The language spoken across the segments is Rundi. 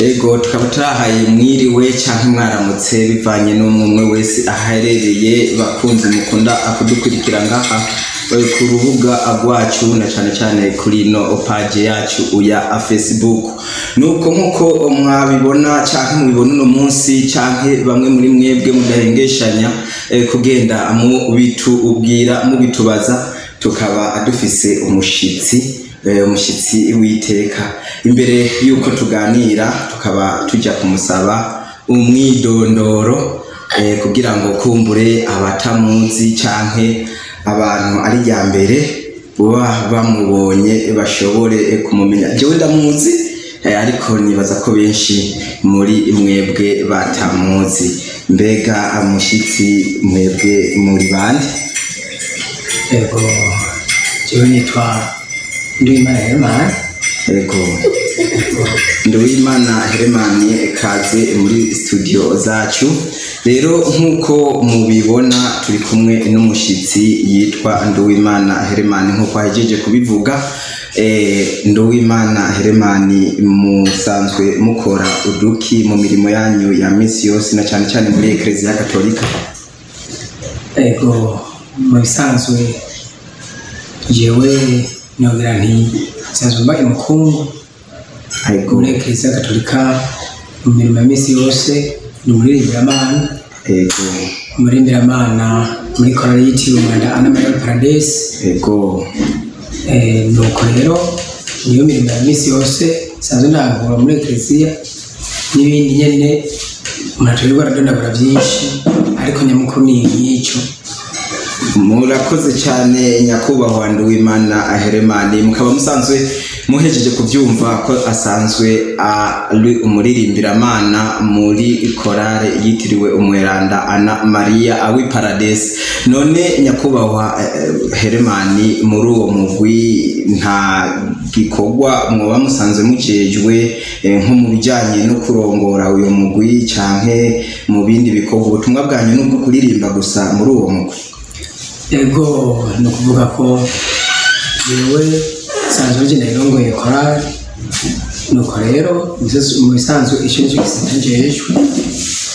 Ego, tukaba turahaye mwiriwe canke mwaramutse bivanye n'umwe wese aherereye. Bakunzi mukunda kudukurikira ngaha ku rubuga rwacu na cane cane kuri ino page yacu ya Facebook, nuko nkuko mwabibona canke mubibona uno munsi, canke bamwe muri mwebwe mudahengeshanya kugenda mubitubwira, mubitubaza, tukaba dufise umushitsi w'iteka. Imbere yuko tuganira, tukaba tujya kumusaba umwidondoro kugira ngo kumbure abatamuzi canke abantu ari rya mbere buba bamubonye bashobore kumumenya. Jewe ndamuzi, ariko nibaza ko benshi muri mwebwe batamuzi. Mbega mushitsi, mwebwe muri bande? Ego, jewe nitwa Nduwimana Herman. Ego, Nduwimana Herman, kaze muri studio zacu. Rero nk'uko mubibona, turi kumwe n'umushitsi yitwa Nduwimana Herman, nk'uko ahejeje kubivuga. Nduwimana Herman, musanzwe mukora uduki mu mirimo yanyu ya misi yose, na cyane cyane muri Eklezia Katolika? Ego, mu bisanzwe jewe nogira nti nsanzwe mbaye umukungu muri Eklezia Katolika. Mu mirimo ya misi yose ni umuririmbiramana. Umuririmbiramana muri korali yitiriwe Umwanda Ana Maria Paradesi. Nuko rero niyo mirimo ya misi yose nsanzwe ndangura muri Eklezia, n'ibindi nyene umuntu atirirwa aradondagura byinshi, ariko nyamukuru ni nk'icyo. Murakoze cyane, nyakubahwa Nduwimana Heremani. Mukaba musanzwe muhejeje kubyumva ko asanzwe ari umuririmbiramana muri korale yitiriwe Umweranda Ana Maria awi Paradesi. None nyakubahwa Heremani, muri uwo mugwi nta gikorwa mwoba musanzwe mujejwe, nko mu bijyanye no kurongora uyo mugwi canke mu bindi bikorwa? Ubutumwa bwanyu nubwo kuririmba gusa muri uwo mugwi? Ego, ni ukuvuga ko jewe nsanzwe nje nayirongoye korali. Nuko rero mu bisanzwe icyo nicyo gisata njejwe.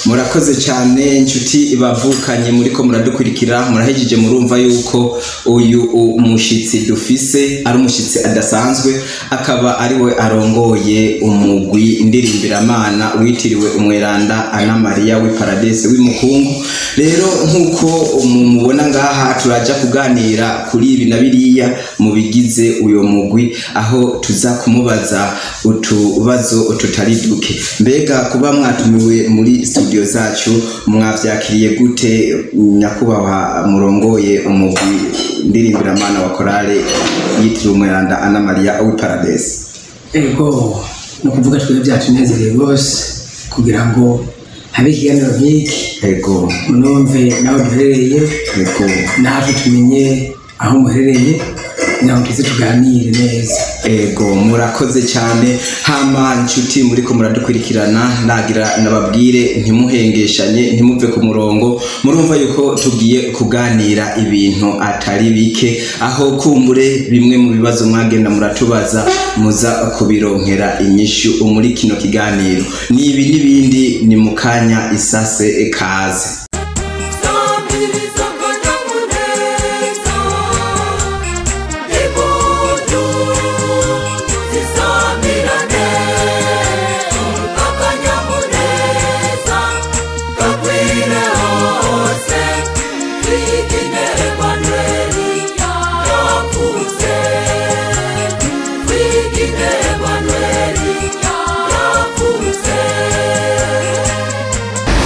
Murakoze cyane, inshuti bavukanye muriko muradukurikira. Murahejeje murumva yuko uyu umushitsi dufise ari umushitsi adasanzwe, akaba ari we arongoye umugwi ndirimbiramana witiriwe Umweranda Ana Maria w'i Paradesi w'imukungu. Rero nk'uko mumubona ngaha, turaja kuganira kuri ibi na biriya mu bigize uyo mugwi, aho tuza kumubaza utubazo tutari duke. Mbega kuba mwatumiwe muri studio zacu mwavyakiriye gute, nyakubahwa murongoye umugwi ndirimbiramana wa korale yitiriwe Umweranda Ana Maria w'i Paradesi? Ego, ni ukuvuga twebwe byatunezereye rwose kugira ngo habe ikiganiro nk'iki, munumve naho duherereye, natwe tumenye aho muherereye, kugira ngo tuze tuganire neza. Ego, murakoze cyane. Hama nshuti muriko muradukurikirana, nagira nababwire ntimuhengeshanye, ntimuve ku murongo. Murumva yuko tugiye kuganira ibintu atari bike, aho kumbure bimwe mu bibazo mwagenda muratubaza muza kubironkera inyishu muri kino kiganiro. Nibi n'ibindi ni mukanya isase. Kaze. Samiriza akanyamuneza, impundu zisamirane, akanyamuneza gakwire hose, twigine Emanueli yavutse, twigine Emanueli yavutse.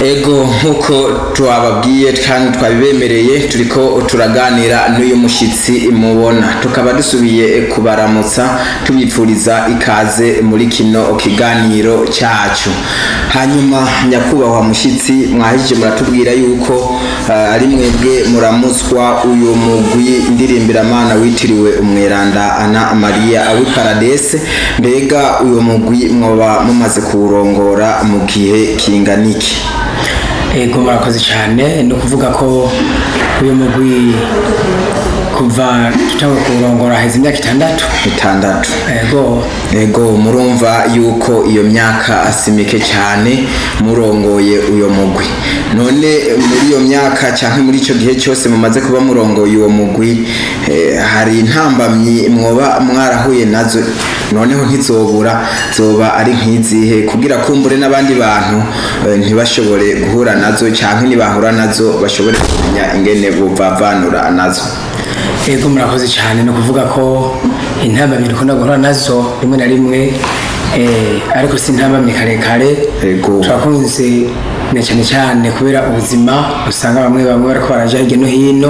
Ego, nkuko twababwiye kandi twabibemereye, turiko turaganira n'uyu mushyitsi mubona. Tukaba dusubiye kubaramutsa, tubipfuriza ikaze muri kino kiganiro cyacu. Hanyuma nyakubahwa mushyitsi, mwahije muratubwira yuko ari mwebwe muramutswa uyu mugwi ndirimbiramana witiriwe Umweranda Ana Maria awi Paradese. Mbega uyu mugwi mwoba mumaze kuwurongora mu gihe kingana iki? Ego, murakoze cyane. Ni ukuvuga ko uyu mugwi Kuva tutangwe kurongora heze imyaka 6. Ego. Ego, murumva yuko iyo myaka asimike cyane murongoye uyo mugwi. None muri iyo myaka cyangwa muri ico gihe cyose mumaze kuba murongoye uwo mugwi, hari intambamyi mwoba mwarahuye nazo? Noneho ntizobura, zoba ari nkizihe kugira kumbure n'abandi bantu ntibashobore guhura nazo, cyangwa nibahura nazo bashobore kumenya ingene bovavanura nazo? Ego, murakoze cyane. No kuvuga ko intambamyi dukunda guhura nazo rimwe na rimwe, ariko si intambamyi karekare. Turakunze na cyane cyane kubera ubuzima usanga bamwe bariko baraja hirya no hino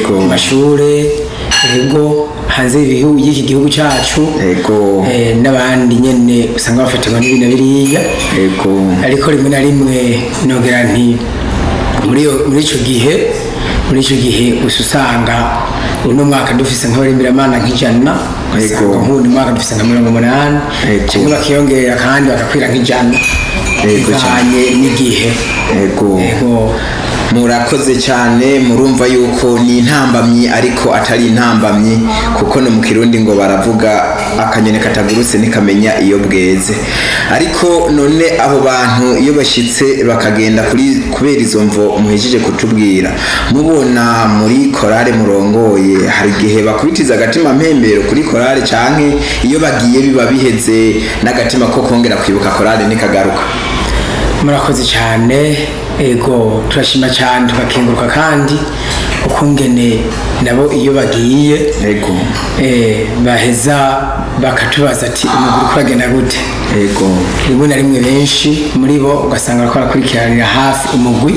mu mashure, ego, hanze y'iki gihugu cyacu, ego, n'abandi nyene usanga bafatirwa n'ibintu biriya. Ego. Ariko rimwe na rimwe nogera nti muri ico gihe usanga uno mwaka dufise nk'abarimbiramana nk'ijana, ego, nk'undi mwaka dufise nka 80, cyangwa bakiyongera kandi bakakwira nk'ijana bivanye n'igihe. Ego. Murakoze cyane. Murumva yuko ni intambamyi ariko atari intambamyi, kuko no mu Kirundi ngo baravuga akanyoni katagurutse ntikamenya iyo bweze. Ariko none abo bantu iyo bashitse bakagenda kubera izo mvo muhejeje kutubwira, mubona muri korale murongoye hari igihe bakubitiza agatima mpembero kuri korale, canke iyo bagiye biba biheze n'agatima ko kongera kwibuka korale nikagaruka? Murakoze cyane. Ego, turashima cyane tugakenguruka kandi ukungene nabo iyo bagiye, ego, baheza bakatubaza ati umuguru kuragenda gute. Ego. Rimwe na rimwe benshi muri bo ugasanga bariko barakurikiranira hafi umugwi,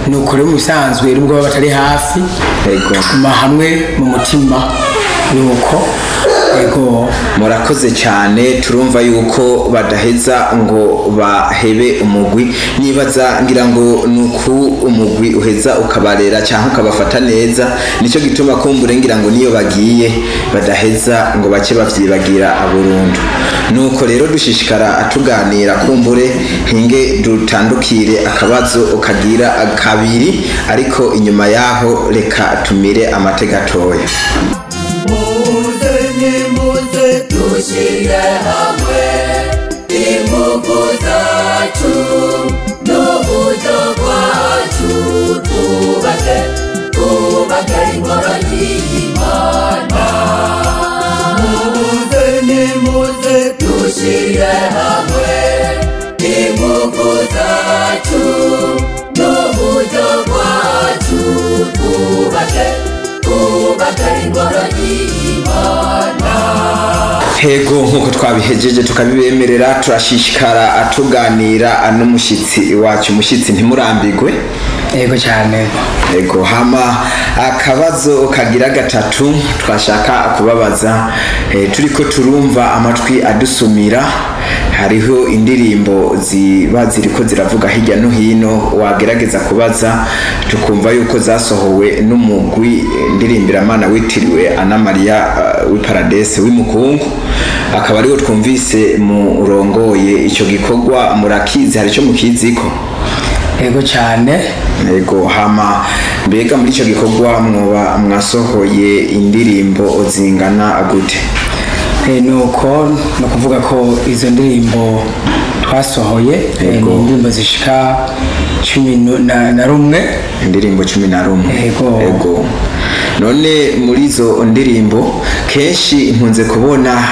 nuko rero mu bisanzwe nubwo baba batari hafi, ego, tuguma hamwe mu mutima nuko. Ego. Murakoze cyane. Turumva yuko badaheza ngo bahebe umugwi. Nibaza ngira ngo nuku umugwi uheza ukabarera cyangwa ukabafata neza, nico gituma kumbure ngira ngo niyo bagiye badaheza ngo bace bavyibagira burundu. Nuko rero dushishikara atuganira kumbure hinge dutandukire akabazo ukagira kabiri, ariko inyuma yaho reka tumire amateka toya. Tushire hamwe ingufu zacu n'uburyo bwacu, twubake ingoro y'Imana. Muze nimuze tushire hamwe ingufu zacu n'uburyo bwacu, twubake ingoro y'Imana. Hego, nkuko twabihejeje tukabibemerera, turashishikara atuganira n'umushitsi wacu. Umushitsi ntimurambigwe. Ego cyane. Ego. Hama akabazo kagira gatatu twashaka kubabaza, turiko turumva amatwi adusumira, hariho indirimbo ziba ziriko ziravuga hirya no hino, wagerageza kubaza tukumva yuko zasohowe n'umugwi ndirimbiramana witiriwe Anna Maria w'iparadese w'imukungu, akaba ariwo twumvise murongoye ico gikorwa. Murakizi, hari ico mukiziko? Ego cyane. Ego. Hama mbega muri ico gikorwa mwoba mwasohoye indirimbo zingana gute? Nuko no kuvuga ko izo ndirimbo twasohoye ni indirimbo zishika 11. Indirimbo 11. Ego. Ego. None muri izo ndirimbo kenshi nkunze kubona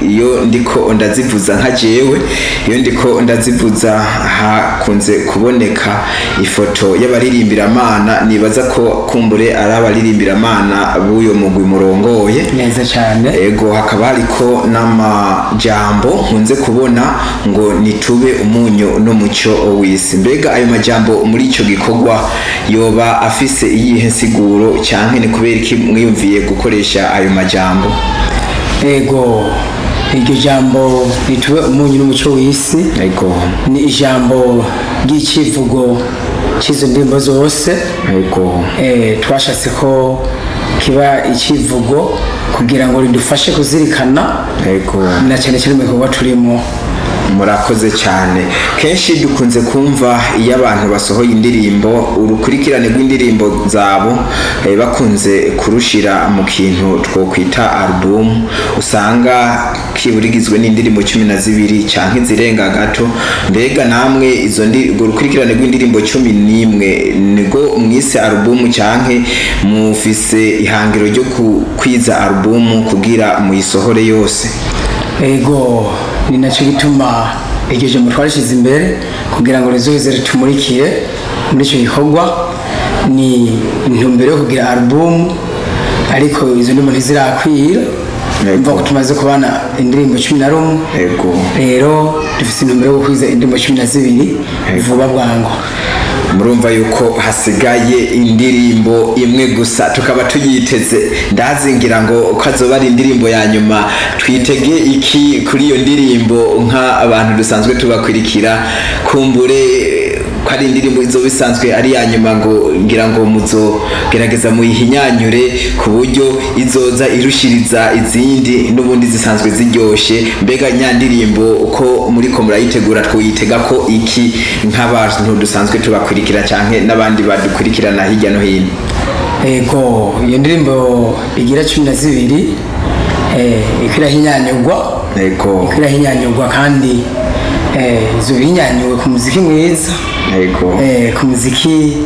iyo ndiko ndazivuza nka jewe, iyo ndiko ndazivuza hakunze kuboneka ifoto y'abaririmbiramana, nibaza ko kumbure ari abaririmbiramana b'uyo mugwi murongoye. Neza cyane. Ego, hakaba hariko n'amajambo nkunze kubona ngo nitube umunyu n'umucyo w'isi. Mbega ayo majambo muri ico gikorwa yoba afise iyihe nsiguro, canke ni kubera iki mwiyumviye gukoresha ayo majambo? Ego, iryo jambo nitube umunyu n'umucyo w'isi, ego, ni ijambo ry'icivugo cy'izo ndirimbo zose. Ego. Twashatse ko kiba icivugo kugira ngo ridufashe kuzirikana, ego, na cyane cyane mu bikorwa turimo. Murakoze cyane. Kenshi dukunze kumva iyo abantu basohoye indirimbo, urukurikirane rw'indirimbo zabo bakunze kurushira mu kintu twokwita album, usanga kiburigizwe n'indirimbo 12 canke zirenga gato. Mbega namwe izo urwo rukurikirane rw'indirimbo 11 nigo mwise album, canke mufise ihangiro ryo kwiza album kugira muyisohore yose? Ego, ni nacyo gituma iryo jambo twarishize imbere kugira ngo rizoze ritumurikire muri icyo gikorwa. Ni intumbero yo kugira album, ariko izo ndirimbo ntizirakwira. Mva ko tumaze kubana indirimbo 11. Rero dufite intumbero yo gukwiza indirimbo 12 vuba bwangu. Murumva yuko hasigaye indirimbo imwe gusa, tukaba tuyiteze. Ndazingira ngo ko azoba ari indirimbo ya nyuma. Twitege iki kuri iyo ndirimbo nk'abantu dusanzwe tubakurikira? Kumbure ko ari indirimbo izoba isanzwe ari ya nyuma, ngo ngira ngo muzogerageza muyihinyanyure ku buryo izoza irushiriza izindi n'ubundi zisanzwe ziryoshe. Mbega nya ndirimbo uko muriko murayitegura, twuyitega ko iki nk'abantu dusanzwe tubakurikira canke n'abandi badukurikirana hirya no hino? Ego, iyo ndirimbo igira 12 ikirahinyanyurwa. Ikirahinyanyurwa kandi izo bihinyanyuwe ku muziki mwiza. Ku muziki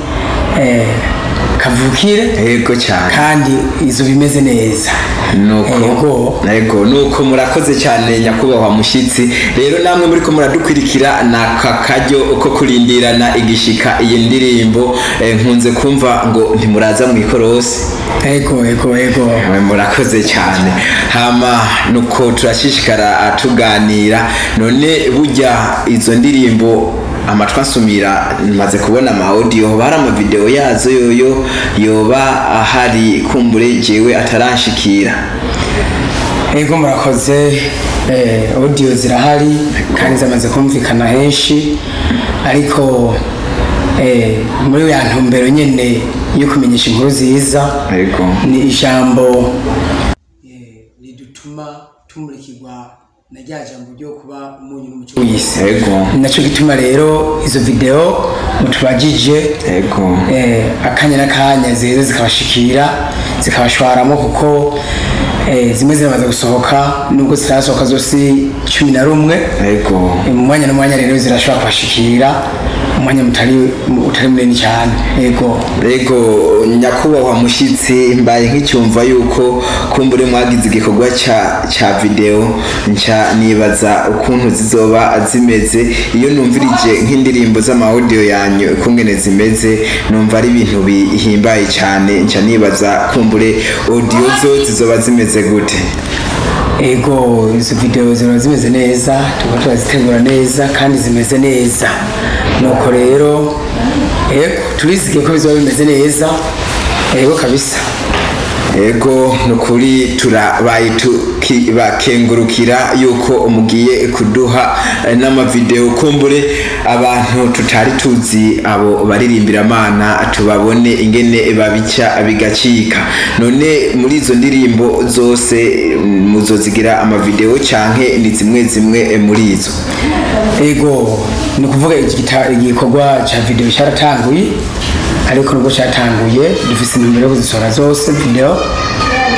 kavukire. Yego cyane. Kandi izo bimeze neza. Nuko yego, nuko murakoze cyane nyakubahwa mushyitsi. Rero namwe muri ko muradukurikira naka karyo uko kurindirana igishika iyi ndirimbo. Nkunze kumva ngo ntimuraza mu ikorosi. Ego ego ego, murakoze cyane. Hama nuko turashishikara tuganira. None burya izo ndirimbo amatwi asumira, maze kubona ama audio, bari ama video yazo yoyo yoba ahari kumbure jewe ataranshikira? Ego, murakoze. Audio zirahari kandi zamaze kumvikana henshi, ariko muri ya ntumbero nyene yo kumenyesha inkuru ziza, ni ijambo ridutuma tumurikirwa na rya jambo ryo kuba umunyu n'umuco w'isi. Nacyo gituma rero izo video mutubajije akanya n'akanya ziza zikabashikira zikabashwaramo, kuko zimwe ziramaze gusohoka nubwo zitarasohoka zose 11. Mu mwanya n'umwanya rero zirashobora kubashikira umwanya utari munini cyane. Ego. Ego, nyakubahwa mushyitsi, mbaye nk'icyumva yuko kumbure mwagize igikorwa ca video, nca nibaza ukuntu zizoba zimeze. Iyo numvirije nk'indirimbo z'ama audio yanyu ukungene zimeze, numva ari ibintu bihimbaye cyane. Nca nibaza kumbure audio zo zizoba zimeze gute? Ego, izo video ziba zimeze neza, tuba turazitegura neza kandi zimeze neza. Nuko rero ego turizige ko bizoba bimeze neza. Ego kabisa. Ego, nukuri turabaye bakengurukira yuko mugiye kuduha n'amavideo, kumbure abantu tutari tuzi abo baririmbira Mana tubabone ingene babica bigacika. None muri izo ndirimbo zose muzozigira amavideo canke ni zimwe zimwe muri izo? Ego, ni kuvuga igikorwa ca video cyaratanguye, ariko nubwo cyatanguye dufise intumbero yo kuzisohora zose video.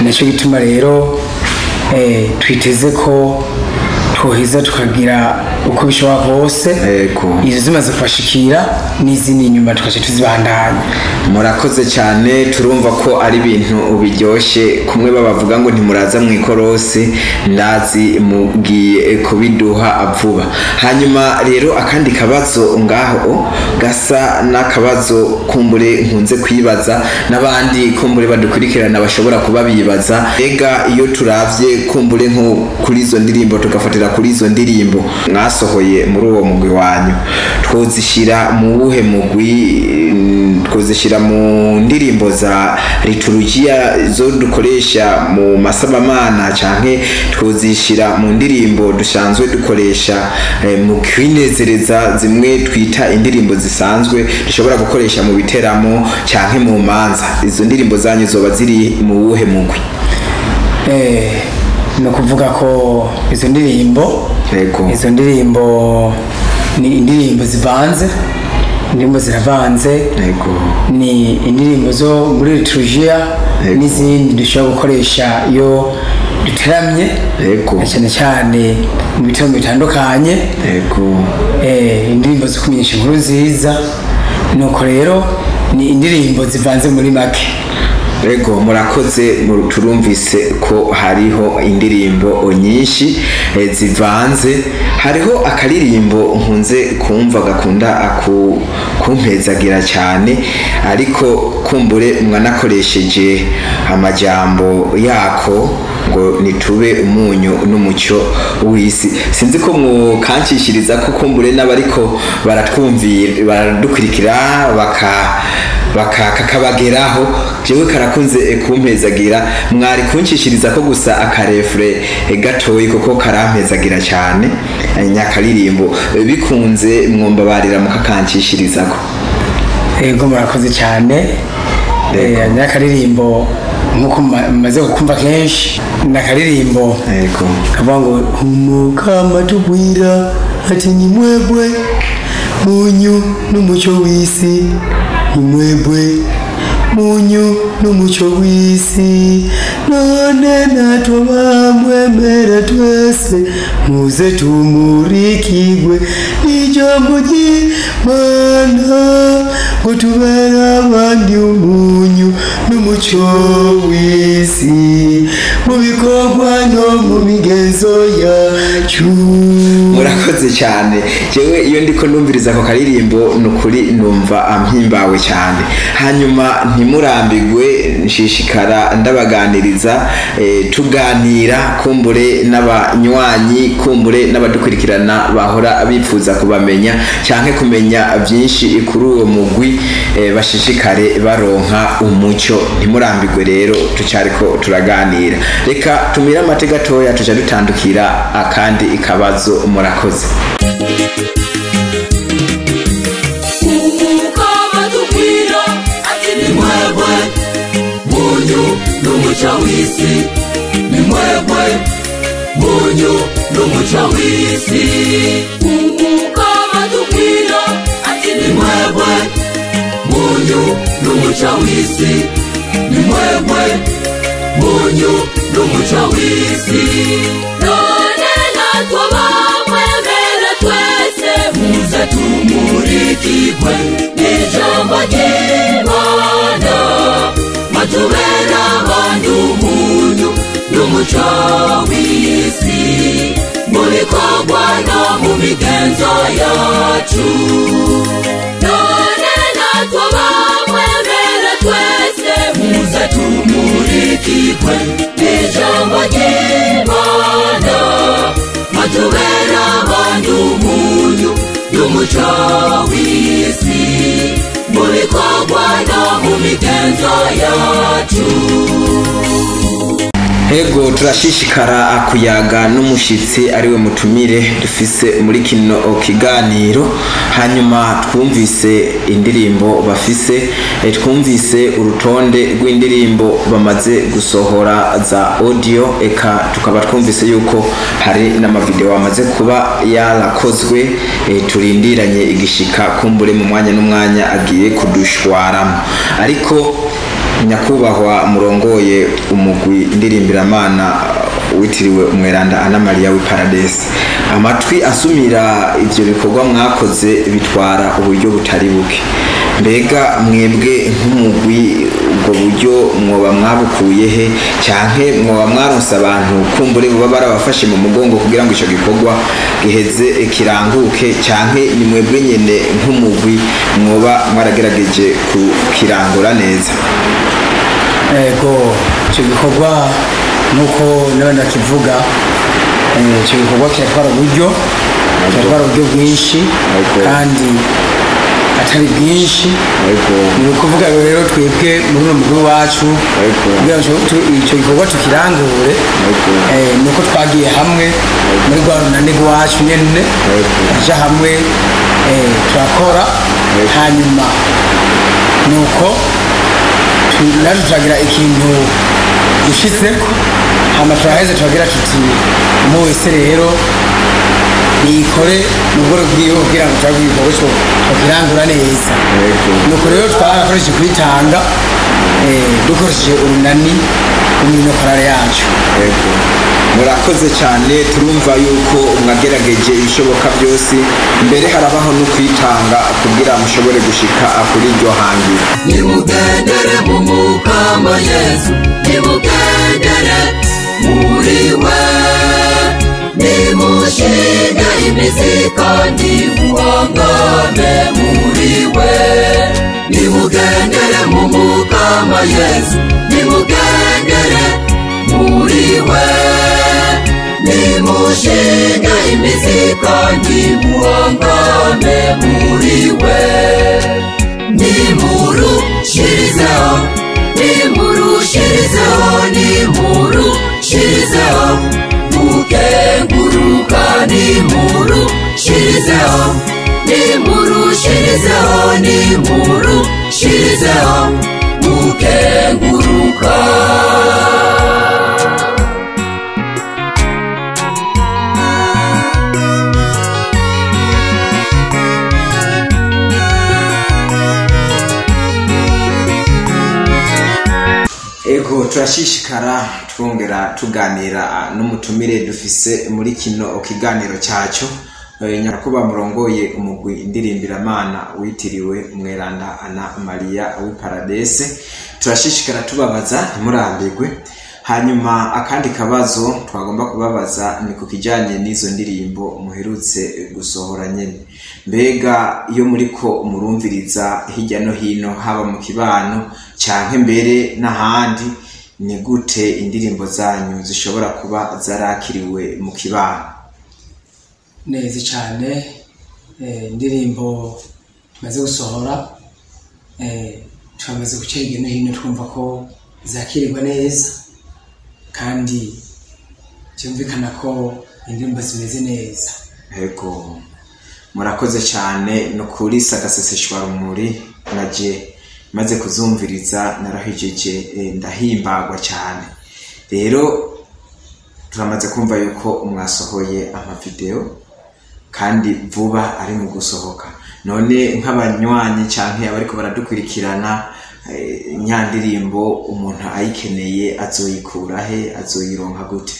Nacyo gituma rero twiteze ko twoheza tukagira uko bishoboka kose, izo zimaze kubashikira n'izindi nyuma tukaca tuzibandanya. Murakoze cyane. Turumva ko ari ibintu biryoshye, kumwe babavuga ngo ntimuraza mu ikorosi, ndazi mugiye kubiduha vuba. Hanyuma rero akandi kabazo ngaho gasa n'akabazo kumbure nkunze kwibaza n'abandi kumbure badukurikirana bashobora kuba bibaza. Ega iyo turavye kumbure nko kuri izo ndirimbo, tugafatira kuri izo ndirimbo mwasohoye muri uwo mugwi wanyu, twozishira mu buhe mugwi? Twozishira mu ndirimbo za liturujia zo dukoresha mu masabamana, canke twozishira mu ndirimbo dusanzwe dukoresha mu kwinezereza, zimwe twita indirimbo zisanzwe dushobora gukoresha mu biteramo canke mu manza? Izo ndirimbo zanyu zoba ziri mu buhe mugwi? Ni ukuvuga ko izo ndirimbo, izo ndirimbo ni indirimbo zivanze, indirimbo ziravanze, ni indirimbo zo muri liturujia n'izindi dushobora gukoresha iyo duteramye, cyane cyane mu bitaramo bitandukanye, indirimbo zo kumenyesha inkuru nziza. Nuko rero ni indirimbo zivanze muri make. Ego, murakoze. Turumvise ko hariho indirimbo nyinshi zivanze. Hariho akaririmbo nkunze kumva gakunda kumpezagira cyane, ariko kumbure mwanakoresheje amajambo yako ngo nitube umunyu n'umucyo w'isi. Sinzi ko mukancishiriza ko kumbure n'abariko baratwumvira baradukurikira bakakabageraho. Jewe karakunze kumpezagira, mwari kuncishiriza ko gusa akarefure gatoyi kuko karampezagira cyane. Nyakaririmbo bikunze mwomba barira mukakanshishirizako. Ego, murakoze cyane. Nyakaririmbo nkuko maze kumva kenshi, nakaririmbo kavuga ngo umukama tubwira ati ni mwebwe munyu n'umucyo w'isi, ni mwebwe munyu n'umucyo w'isi, none natwe bamwemera twese muze tumurikirwe n'ijambo ry'Imana ngo tubere abandi umunyu n'umucyo w'isi mu bikorwa no mu migenzo yacu. Murakoze cyane. Jewe iyo ndiko numviriza ako karirimbo nukuri numva ampimbawe cyane. Hanyuma ntimurambigwe, nshishikara ndabaganiriza, tuganira kumbure n'abanywanyi, kumbure n'abadukurikirana bahora bifuza kubamenya canke kumenya byinshi kuri uwo mugwi, bashishikare baronka umucyo. Ntimurambigwe rero, tucariko turaganira. Reka tumire amate gatoya tuja dutandukira akandi ikabazo. Murakoze. Umukama tubwira ati ni mwebwe munyu n'umucyo w'isi, ni mwebwe munyu n'umucyo w'isi. Umukama tubwira ati ni mwebwe munyu n'umucyo w'isi, ni mwebwe munyu n'umucyo w'isi. None natwe bamwemera twese muze tumurikirwe n'ijambo ry'Imana, matubera abandi umunyu n'umucyo w'isi mu bikorwa no mu migenzo yacu. None natwe bamwemera twese muze tumurikirwe n'ijambo ry'Imana, matubera abandi umunyu n'umucyo w'isi mu bikorwa no mu migenzo yacu. Ego, turashishikara akuyaga n'umushitsi ariwe mutumire dufise muri kino kiganiro. Hanyuma twumvise indirimbo bafise, twumvise urutonde rw'indirimbo bamaze gusohora za audio, eka tukaba twumvise yuko hari n'amavideo bamaze kuba yarakozwe, turindiranye igishika kumbure mu mwanya n'umwanya agiye kudushwaramo. Ariko nyakubahwa murongoye umugwi ndirimbiramana witiriwe Umweranda Anna Maria w'iParadise, amatwi asumira ivyo bikorwa mwakoze bitwara uburyo butari buke. Mbega mwebwe nk'umugwi ubwo buryo mwoba mwabukuye he, canke mwoba mwaronse abantu kumbure boba barabafashe mu mugongo kugira ngo ico gikorwa giheze kiranguke, canke ni mwebwe nyene nk'umugwi mwoba mwaragerageje kukirangura neza? Ego, icyo gikorwa nk'uko n'abandi bakivuga, icyo gikorwa kiratwara uburyo, kiratwara uburyo bwinshi kandi atari bwinshi. Ni ukuvuga rero twebwe muri uno mugwi wacu kugira ngo icyo gikorwa tukirangure, ni uko twagiye hamwe muri rwa runani rwacu nyene, tuja hamwe, turakora. Hanyuma nuko natwe turagira ikintu dushitseko. Hama turaheze turagira tuti umwe wese rero nikore mu bworo bwiwe kugira ngo turabe igikorwa cyo tukirangura neza. Nuko rero twarakoresheje kwitanga, dukoresheje urunani umurimo korale yacu. Murakoze cyane, turumva yuko mwagerageje ibishoboka byose, mbere harabaho no kwitanga kugira mushobore gushika kuri iryo hangiro. Nimugendere mu Mukama Yesu, nimugendere muri we, nimushinge imizi kandi muhangane muri we. Nimugendere mu Mukama Yesu, nimugendere muri we, nimushinge imizi kandi muhangane muri we. Nimurushirizeho, nimurushirizeho, nimurushirizeho, mukenguruka. Nimurushirizeho, nimurushirizeho, nimurushirizeho, mukenguruka. Ego, turashishikara twongera tuganira n'umutumire dufise muri kino kiganiro cyacu, nyakuba murongoye umugwi indirimbiramana witiriwe Mweranda Ana Maria w'iParadese. Turashishikara tubabaza ntimurambirwe. Hanyuma akandi kabazo twagomba kubabaza ni ku kijanye n'izo ndirimbo muherutse gusohora nyene. Mbega iyo muriko murumviriza hirya no hino, haba mu kibano canke mbere n'ahandi, ni gute indirimbo zanyu zishobora kuba zarakiriwe mu kibano? Neza cyane, indirimbo tumaze gusohora, turamaze guca hirya no hino twumva ko zakirirwa neza, kandi byumvikana ko indirimbo zimeze neza. Ego, murakoze cyane. No kuri sagaseseshwarumuri naje maze kuzumviriza narahijeje, ndahimbagwa cyane. Rero turamaze kumva yuko mwasohoye amavideo kandi vuba ari mu gusohoka. None nk'abanywanyi canke abariko baradukurikirana, nyandirimbo umuntu ayikeneye azoyikura he, azoyironka gute?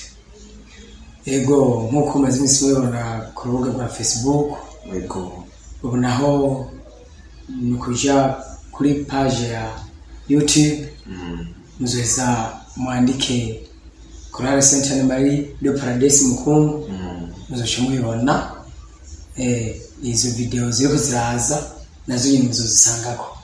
Ego, nkuko maze iminsi mubibona ku rubuga rwa Facebook, ego, ubonaho ni kuja kuri page ya YouTube, muzoheza mwandike Chorale Sainte Anne Marie de Paradise Mukungu, muzoca mubibona. Izo video ziriko ziraza nazo nyene muzozisangako.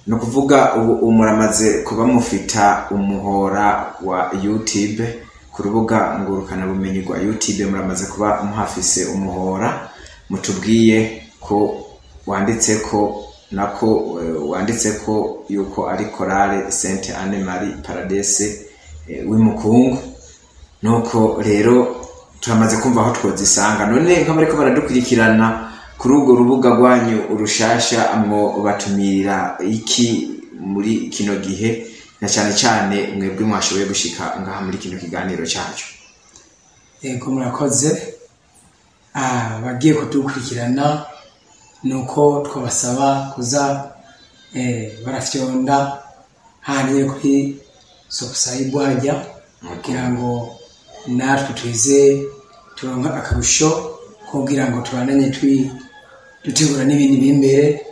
Ni ukuvuga ubu muramaze kuba mufita umuhora wa YouTube, ku rubuga ngurukana bumenyi rwa YouTube muramaze kuba muhafise umuhora, mutubwiye ko wanditse ko nako wanditse ko yuko ari Chorale Sainte Anne Marie Paradise w'Imukungu. Nuko rero turamaze kumva aho twozisanga. None nk'abariko baradukurikirana kuri urwo rubuga rwanyu urushasha, mwo batumirira iki muri kino gihe, na cyane cyane mwebwe mwashoboye gushika ngaha muri kino kiganiro cyacu? Ego, murakoze. Bagiye kudukurikirana nuko twabasaba kuza barafyonda hariya kuri subscribe hajya, kugira ngo natwe tuze turonka akarusho kugira ngo tubananye dutegura n'ibindi biri imbere,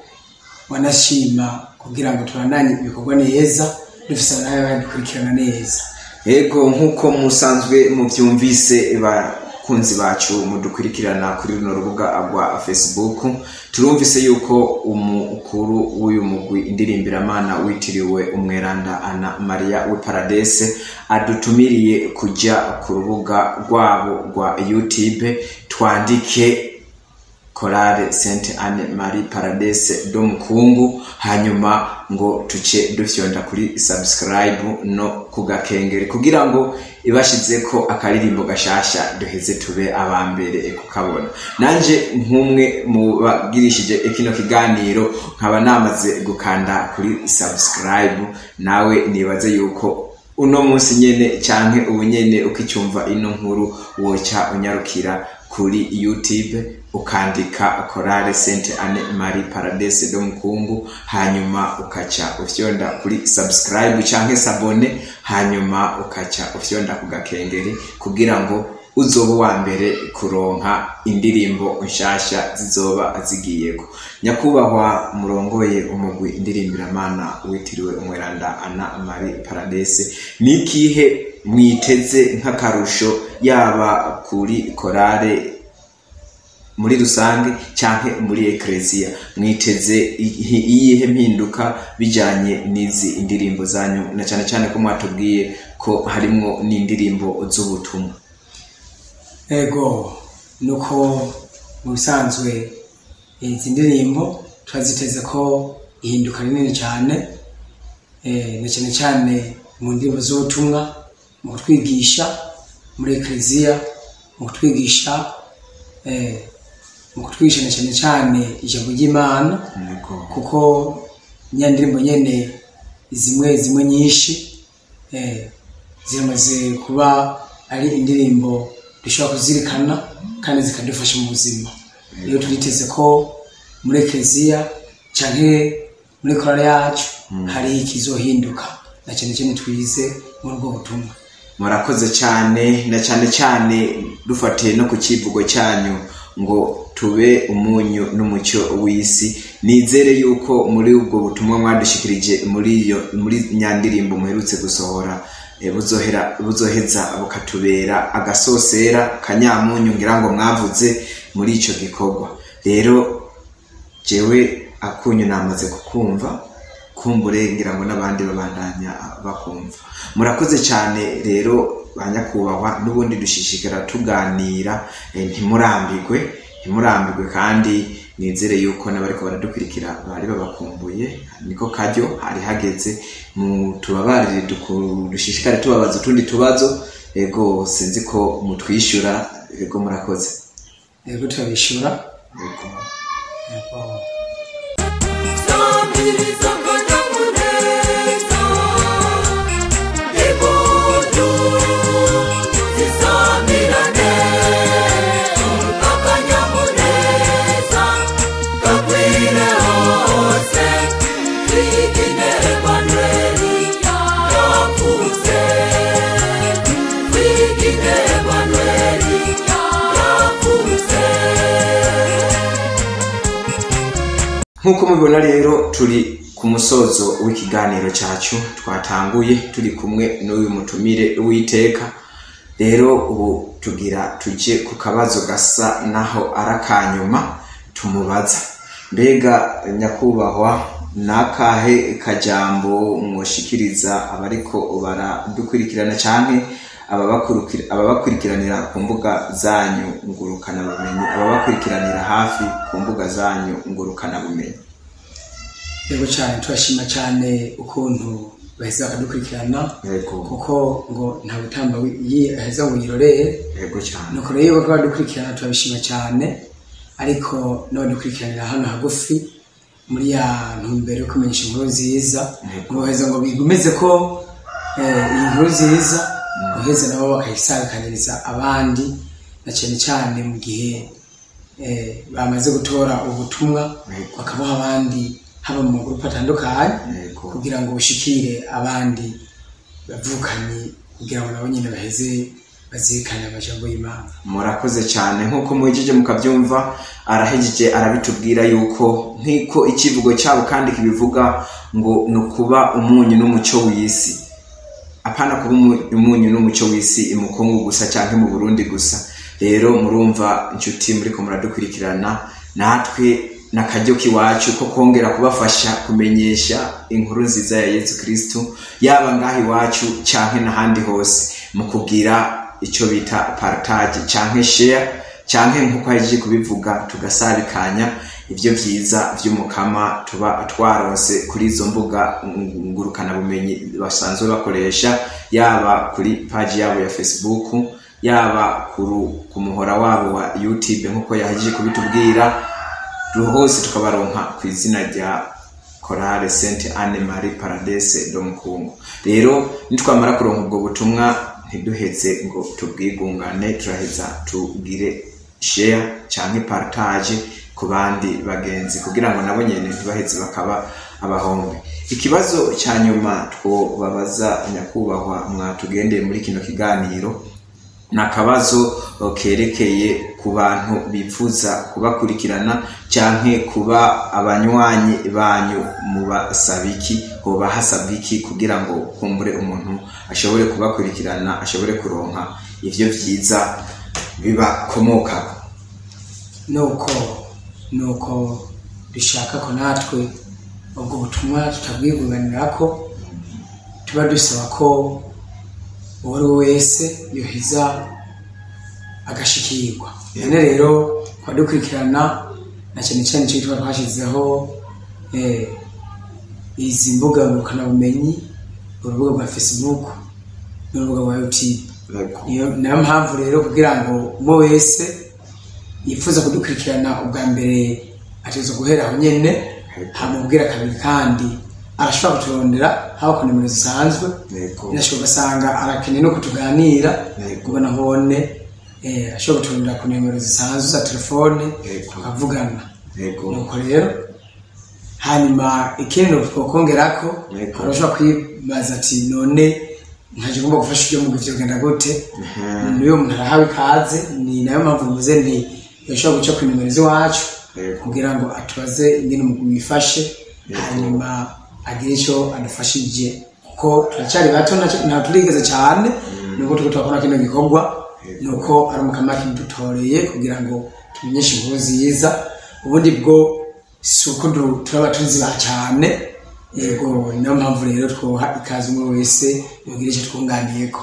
wanashima kugira ngo tubananye ibikorwa neza, dufise nawe badukurikirana neza. Ego, nkuko musanzwe muvyumvise bakunzi bacu mudukurikirana kuri runo rubuga rwa Facebook, turumvise yuko umukuru w'uyu mugwi indirimbiramana witiriwe Umweranda Ana Maria w'iParadise adutumiriye kuja ku rubuga rwabo rwa YouTube, twandike Chorale Sainte Anne Marie Paradise do Mukungu, hanyuma ngo tuce dufyonda kuri subscribe no kugakengere kugira ngo ibashizeko akaririmbo gashasha duheze tube abambere kukabona. Nanje nk'umwe mu bagirishije kino kiganiro nkaba namaze gukanda kuri subscribe, nawe nibaze yuko Uno munsi nyene canke ubu nyene ukicyumva ino nkuru, woca unyarukira kuri YouTube ukandika Chorale Sainte Anne Marie Paradise de Mukungu, hanyuma ukaca ufyonda kuri subscribe canke s'abonner, hanyuma ukaca ufyonda ku gakengeri kugira ngo uzoba uwa mbere kuronka indirimbo nshasha zizoba zigiyeko. Nyakubahwa murongoye umugwi indirimbiramana witiriwe umweranda Anna Marie Paradise, nikihe mwiteze nk'akarusho yaba kuri korale muri rusange canke muri ekleziya? Mwiteze iyihe mpinduka bijanye n'izi indirimbo zanyu, na cane cane ko mwatubwiye ko harimwo n'indirimbo z'ubutumwa? Ego, nuko mu bisanzwe izi ndirimbo turaziteze ko ihinduka rinini cyane, na cyane cyane mu ndirimbo z'ubutumwa, mu kutwigisha muri ekleziya, mu kutwigisha na cyane cyane ijambo ry'Imana, kuko nyandirimbo nyene zimwe zimwe nyinshi ziramaze kuba ari indirimbo dushobora kuzirikana kandi zikadufasha mu buzima. Rero turiteze ko muri ekleziya canke muri korale yacu hari ikizohinduka, na cyane cyane twize muri ubwo butumwa. Murakoze cyane, na cyane cyane dufatiye no ku kivugo cyanyu ngo tube umunyu n'umucyo w'isi. Nizere yuko muri ubwo butumwa mwadushikirije muri nyandirimbo muherutse gusohora, buzoheza bukatubera agasosera kanyamunyu, ngira ngo mwavuze muri ico gikorwa. Rero jewe akunyu namaze kukumva, kumbure ngira ngo n'abandi babandanya bakumva. Murakoze cyane rero banyakubahwa, n'ubundi dushishikara tuganira, ntimurambirwe kandi nizere yuko n'abariko baradukurikira bari babakumbuye. Niko karyo hari hageze, mu tubabarire dushishikare tubabaza utundi tubazo. Ego, sinzi ko mutwishyura. Ego, murakoze. Ego, turabishyura. Ego. Ego. Nkuko mubibona rero turi ku musozo w'ikiganiro cyacu twatanguye turi kumwe n'uyu mutumire w'iteka. Rero ubu tugira tuje ku kabazo gasa naho arakanyuma tumubaza. Mbega nyakubahwa, nakahe kajambo mwoshikiriza abariko baradukurikirana canke ababakurikiranira ku mbuga zanyu ngurukana bumenyi, ababakurikiranira hafi ku mbuga zanyu ngurukana bumenyi? Yego cyane, turashima cyane ukuntu baheza bakadukurikirana, kuko ngo nta gutamba aheza ngo yirorere. Yego cyane. Nuko rero bakaba badukurikirana, turabishima cyane, ariko n'abadukurikiranira hano hagufi muri ya ntumbero yo kumenyesha inkuru nziza, ngo baheza ngo bigumeze ko iyi nkuru nziza uheze nabo bakayisabikaniriza abandi, na cyane cyane mu gihe bamaze gutora ubutumwa bakabaha abandi, haba mu magurupe atandukanye, kugira ngo bushikire abandi bavukanyi, kugira ngo nabo nyine baheze bazirikane amajambo y'Imana. Murakoze cyane. Nkuko muhejeje mukabyumva, arahejeje arabitubwira yuko nk'iko ikivugo cyabo kandi kibivuga ngo ni ukuba umunyu n'umucyo w'isi. Apana kuba umunyu n'umucyo w'isi imukungu gusa canke mu Burundi gusa. Rero murumva inshuti muriko muradukurikirana, natwe nakaryo kiwacu ko kongera kubafasha kumenyesha inkuru nziza ya Yesu Kristo, yaba ngaho iwacu canke n'ahandi hose, mu kugira icyo bita partage canke share, canke nkuko ahejeje kubivuga tugasabikanya ivyo vyiza vy'umukama tuba twaronse kuri izo mbuga ngurukana bumenyi basanzwe bakoresha, yaba kuri page yabo ya Facebook, yaba ku muhora wabo wa YouTube nkuko yahejeje kubitubwira, hose tukabaronka ku izina rya Chorale Sainte Anne Marie Paradise do Mukungu. Rero nitwamara kuronka ubwo butumwa ntiduheze ngo tubwigungane, turaheza tugire share canke partage ku bandi bagenzi kugira ngo nabo nyene ntibaheze bakaba abahombe. Ikibazo cya nyuma twobabaza nyakubahwa mwatugendeye muri kino kiganiro ni akabazo kerekeye ku bantu bifuza kubakurikirana canke kuba abanywanyi banyu, mubasaba iki, hoba hasabwa iki kugira ngo kumbure umuntu ashobore kubakurikirana, ashobore kuronka ivyo vyiza bibakomokako? Nuko dushaka ko natwe ubwo butumwa tutabwigunganirako, tuba dusaba ko uwo ari we wese yoheza agashikirwa. None rero kubadukurikirana na cyane cyane icyo tuba twashyizeho izi mbuga ngurukanabumenyi, urubuga rwa Facebook n'urubuga rwa YouTube. Niyo mpamvu rero kugira ngo umwe wese yifuza kudukurikirana ubwa mbere ategerezwa guhera aho nyene, hamubwira kabiri, kandi arashobora kuturondera haba ku nimero zisanzwe, birashoboka ugasanga arakeneye no kutuganira, ubona hone ashobora kuturondera ku nimero zisanzwe za telefone tukavugana. Nuko rero hanyuma ikindi twokongerako, arashobora kwibaza ati none nkaje ngomba gufasha ibyo mu vyogenda gute? Niyo umuntu arahawe ikaze, ni nayo mpamvu mvuze nti yashobora guca ku nimero z'iwacu kugira ngo atubaze ingene umugwi wifashe, hanyuma agire ico adufashije, kuko turacyari bato, nta turigeze cyane, nuko turiko turakora kino gikorwa, nuko ari umukama kidutoreye kugira ngo tumenyeshe inkuru nziza. Ubundi bwo si uko turaba tuzi ba cyane, yego niyo mpamvu rero twoha ikaze umwe wese yogira icyo twunganiyeko.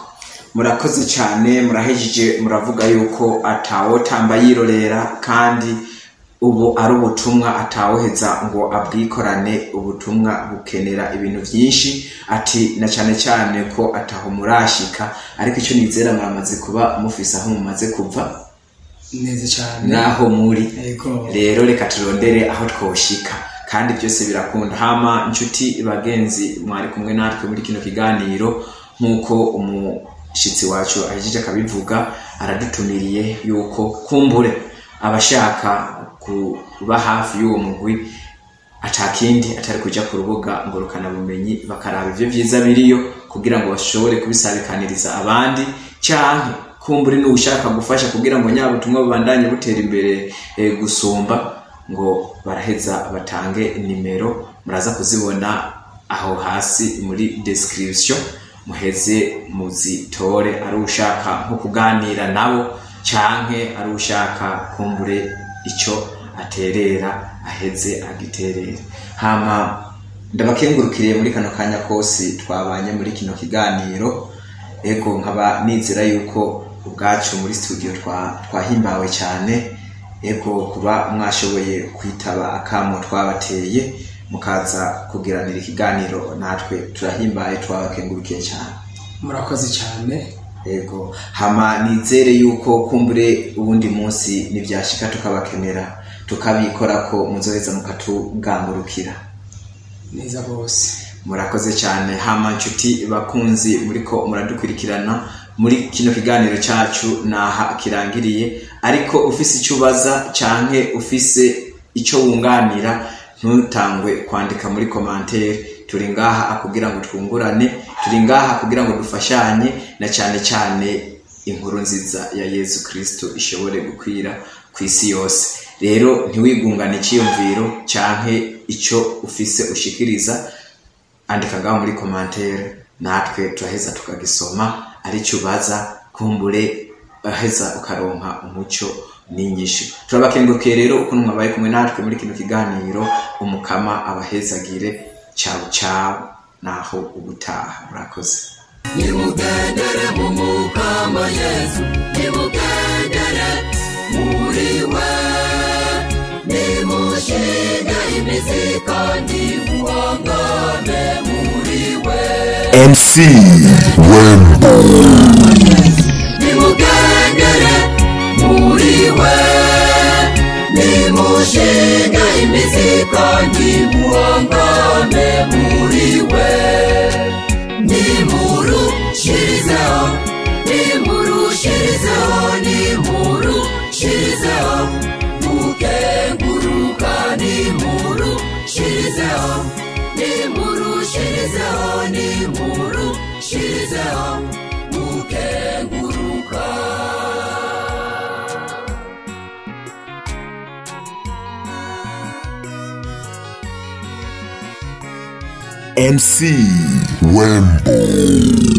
Murakoze cyane, murahejeje muravuga yuko atawotamba yirorera, kandi ubu ari ubutumwa atawoheza ngo abwikorane. Ubutumwa bukenera ibintu byinshi, ati na cyane cyane ko ataho murashika, ariko icyo nizera mwamaze kuba mufise aho mumaze kuva neza cyane naho muri. Rero reka turondere aho twoshika, kandi byose birakunda. Hama inshuti bagenzi mwari kumwe natwe muri kino kiganiro, nkuko umushitsi wacu ahejeje akabivuga, aradutumiriye yuko kumbure abashaka kuba hafi y'uwo mugwi atakindi atari kuja ku rubuga ngurukanabumenyi bakaraba ivyo vyiza biriyo kugira ngo bashobore kubisabikaniriza abandi, canke kumbure n'ushaka gufasha kugira ngo nyabutumwa bubandanye butera imbere gusumba, ngo baraheza batange nimero, muraza kuzibona aho hasi muri description, muheze muzitore, ari ushaka nko kuganira nabo canke ari ushaka kumbure ico aterera aheze agiterera. Hama ndabakengurukiriye muri kano kanya kose twabanye muri kino kiganiro. Ego nkaba nizera yuko ubwacu muri studio twahimbawe cyane, ego kuba mwashoboye kwitaba akamo twabateye mukaza kugiranira ikiganiro natwe, turahimbaye, twabakengurukiye cyane. Murakoze cyane. Ego hama nizere yuko kumbure ubundi munsi nibyashika tukabakenera tukabikora ko muzoheza mukatugangurukira neza bose. Murakoze cyane. Hama nshuti bakunzi muriko muradukurikirana muri kino kiganiro cyacu naha kirangiriye, ariko ufise icyo ubaza canke ufise icyo wunganira ntutangwe kwandika muri commentaire. Turi ngaha kugira ngo twungurane, turi ngaha kugira ngo dufashanye, na cyane cyane inkuru nziza ya Yezu Kristo ishobore gukwira ku isi yose. Rero ntiwigungane icyiyumviro canke icyo ufise ushikiriza, andika ngaho muri commentaire, natwe turaheza tukagisoma, ari cyo ubaza kumbure aheza ukaronka umucyo n'inyishu. Turabakengurukiye rero ukuntu mwabaye kumwe natwe muri kino kiganiro. Umukama abahezagire. Ciao ciao, naho ubutaha. Murakoze. Nimugendere mu Mukama Yesu, nimugendere muri we, nimushinge imizi kandi muhangane muri we. MC Wembo. Nimugendere muri we, nimushinge imizi kandi muhangame muri we. Nimurushirizeho, nimurushirizeho, nimurushirizeho mukenguruka. Nimurushirizeho, nimurushirizeho, nimurushirizeho mukenguruka. MC Wembo.